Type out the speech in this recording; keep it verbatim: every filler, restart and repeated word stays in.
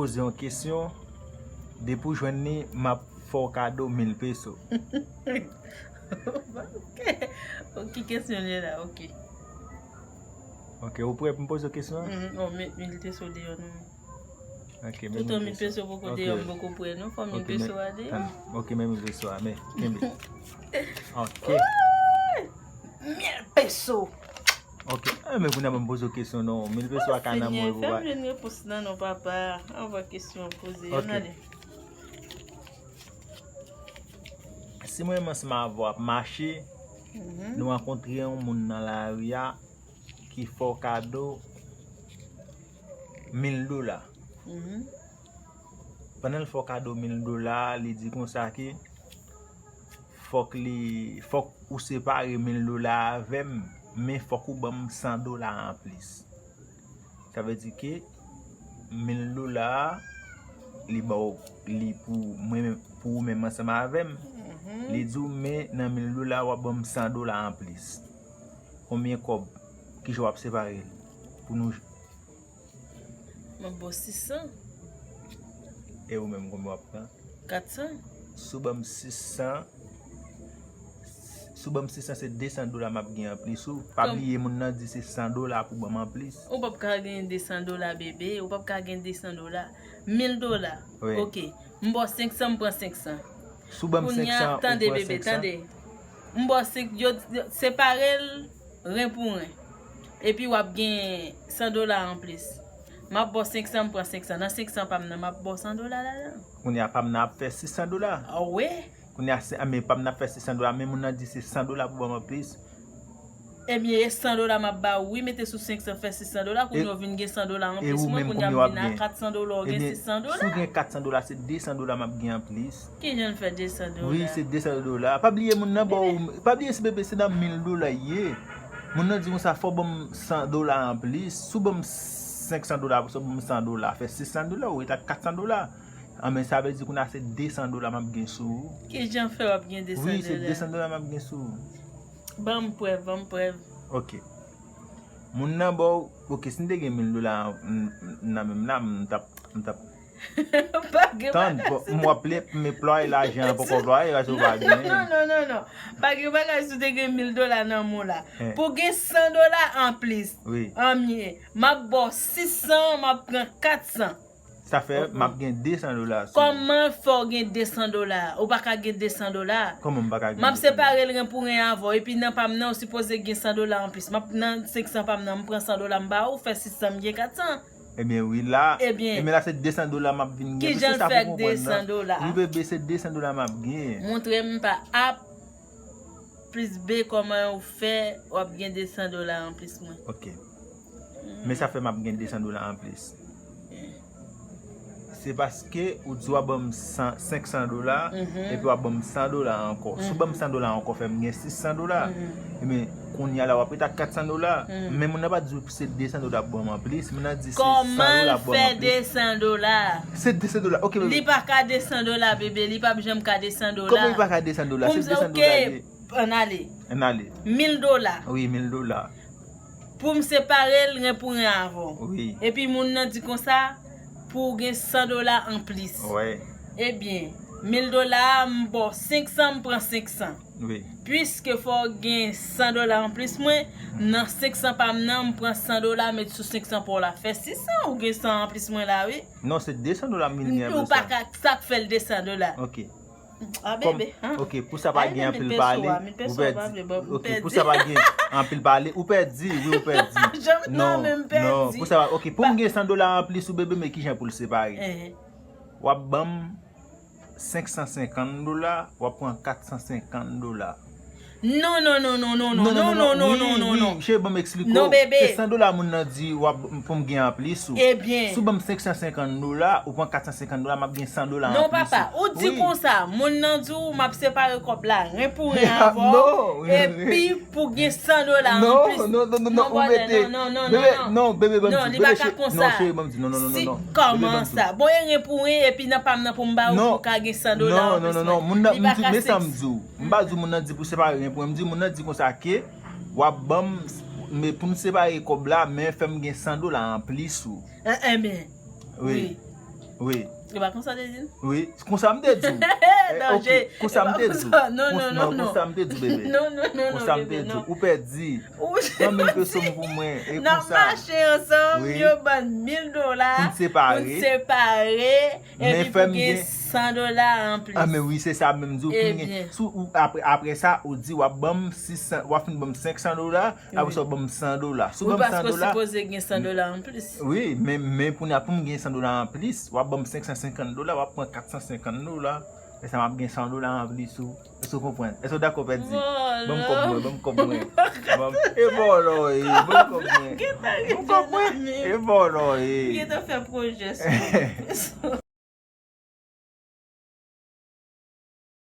Poze yon kesyon, depi w jwenn li, m ap fè w kado mil peso. Ok. Ok, kesyon li la, ok. Ok, ou prè pou m poze w kesyon an? Mm, oh, met mil peso deyò non. Ok, Toutan mil peso poko deyò, m poko prè non, fò mil peso a deyò. Ok, men mil peso a, men, kenbe. Ok. Mil peso. Ok, ah, men kounye a ban m poze w kesyon non, mil peso a ka nan mwen. Fè m jwenn repons nan non, papa. Anvan kesyon poze. Ok. Ann ale. Si mwen menm ansanm avè w ap mache, nou rankontre yon moun nan lari a ki fè w kado mil dola. Pandan l fè w kado mil dola, li di konsa ke fòk li, fòk ou separe mil dola avè m, men fòk ou ban m san dola anplis. Sa vle di ke mil dola a, li ba w li pou mwen menm, pou ou menm ansanm avè m. Li di w, men nan mil dola a, w ap ban m san dola anplis. Konbyen kòb? Kijan w ap separe l pou nou? M ap ba w sis san. E ou menm, konbyen w ap pran? Kat san. Si w ban m sis san, si w ban m sis san, se de san dola m ap gen anplis ou. Pa bliye, moun nan di se san dola pou ban m anplis. Ou p ap ka gen de san dola, bebe. Ou p ap ka gen de san dola. Mil dola. Ok. M ba w senk san, m pran senk san. Si w ban m senk san, ou pran senk san. Tande, bebe, tande. M ba w senk, yo, yo separe l ren pou ren. Epi w ap gen san dola anplis. M ap ba w senk san, m pran senk san. Nan senk san pa m nan, m ap ba w san dola ladan. Kounye a pa m nan ap fè sis san dola. Ah wi. Kounye a, se, a, men pa m nan ap fè sis san dola, men moun nan di se san dola pou ban m anplis. Ebyen, e san dola m ap ba ou, wi, mete sou senk san fè sis san dola, kounye a w vin gen san dola anplis mwen, kounye a m vin a kat san dola, ou gen sis san dola. Si w gen kat san dola, se de san dola m ap gen anplis. Kijan l fè de san dola? Wi, se de san dola. Pa bliye moun nan ba w, pa bliye se bebe, se nan mil dola ye. Moun nan di konsa, fò w ban m san dola anplis. Si w ban m senk san dola, si w ban m san dola, fè sis san dola, ou ret ak kat san dola. Anben, sa vle di kounye a se de san dola m ap gen sou ou. Kijan fè w ap gen de san dola? Wi, se de san dola m ap gen sou ou. Ban m prèv, ban m prèv. Ok. Moun nan ba w, ok, si m te gen mil dola nan men m la, m t ap, m t ap tann, m w ap lè m plwaye lajan an poko plwaye, paske w pa gen. Non, non, non, non. Pa gen bagay si w te gen mil dola nan men w la. Pou gen san dola anplis, anmye, m ap ba w sis san, m ap pran kat san. Sa fè m ap gen de san dola sou. Kòman fè w gen de san dola? Ou pa ka gen de san dola. Kòman m pa ka gen de san dola? M ap separe l ren pou ren avè w. Epi nan pa m nan, ou sipoze gen san dola anplis. M ap nan senk san pa m nan, m pran san dola m ba ou, fè sis san, m gen kat san. Ebyen wi la. Ebyen. Ebyen la se de san dola m ap vin gen. Kijan l fè de san dola? Wi bebe, se de san dola m ap gen. Montre m pa ap plis B, kòman w fè w ap gen de san dola anplis mwen? Ok. Men sa fè m ap gen de san dola anplis. Se paske ou di w ap ban m san, senk san dola, epi w ap ban m san dola ankò. Si w ban m san dola ankò, fè m gen sis san dola. Ebyen, kounye a la, w ap ret ak kat san dola. Men moun nan pa di w se de san dola pou ban m anplis. Moun nan di se san dola pou ban m anplis. Kòman l fè de san dola? Se de san dola. Ok, bebe. Li pa ka de san dola, bebe. Li p ap janm ka de san dola. Kòman li pa ka de san dola? Se de san dola li ye. Ann ale. Ann ale. Mil dola. Wi, mil dola. Pou m separe l ren pou ren avè w. Wi. Epi moun nan di konsa, pou w gen san dola anplis. Wi. Ebyen, mil dola a, m ba w senk san, m pran senk san. Wi. Piske fò w gen san dola anplis mwen, nan senk san pa m nan, m pran san dola, met sou senk san pa w la, fè sis san, ou gen san anplis mwen la, wi. Non, se de san dola m vin gen anplis la. Ou pa ka, sa k fè l de san dola. Ok. Ah, bebe, hein? Ok, pou sa pa gen anpil pale, ou pèdi. Ok, pou sa pa gen anpil pale, ou pèdi, wi, ou pèdi. Non, non, pou sa pa, ok, pou m gen san dola anplis ou bebe, men kijan pou l separe? W ap ban m senk san senkant dola, w ap pran kat san senkant dola. Non, non, non, non, non, non, non, non, non, non, non, non, non. Wi, wi, cheri, ban m eksplike w. Non, bebe. Se san dola moun nan di w ap, pou m gen anplis ou. Ebyen. Si w ban m senk san senkant dola, ou pran kat san senkant dola, m ap gen san dola anplis ou. Non, papa, ou di konsa, moun nan di w m ap separe kòb la, ren pou ren avè w, epi pou gen san dola anplis. Non, non, non, non, non, ou mete, non, non, non, bebe, non, bebe, ban m di, bebe, cheri, non, cheri, ban m di, non, non, non, non, non. Kòman sa? Bon, e ren pou ren, epi nan pa m nan pou m ba ou, pou w ka gen san dola anplis mwen. Non, non, non, non, moun nan, m di, men sa m di w. M pa di w moun nan di pou separe ren pou ren. M di moun nan di konsa ke w ap ban m, men pou m separe kòb la, men fè m gen san dola anplis ou. Enben. Wi. Wi. E pa konsa te di l? Wi, konsa m te di w. Danje. Konsa m te di w. Non, non, non, non. Konsa m te di w, bebe. Non, non, non, non, Konsa m te bebe, di w. Non. Ou pèdi. Ban m mil peso m pou mwen. E N ap konsa. Mache ansanm, Wi. Yo ban mil dola. Pou n separe. Pou n separe. Men Epi fè pou m gen gen san dola anplis. Ah, men wi, se sa menm di w. Pou m gen. Ebyen. Sou, ou, apre, apre sa, ou di w ap ban m sis san, w ap fin ban m senk san dola, apre sa w ban m san dola. Si w Wi, ban m san paske w dola, sipoze gen san dola anplis. Wi, men, men kounye a pou m gen san dola anplis, w ap ban m senk san senkant dola, w ap pran kat san senkant dola. E sa m ap gen san dola anplis ou. Èske w konprann? Èske w dakò, pèdi? Ban m kòb mwen, ban m kòb mwen. Ban m- E vòlò, e, ban m kòb mwen. Ban m kòb mwen. E vòlò, e. Gentan fè pwojè sou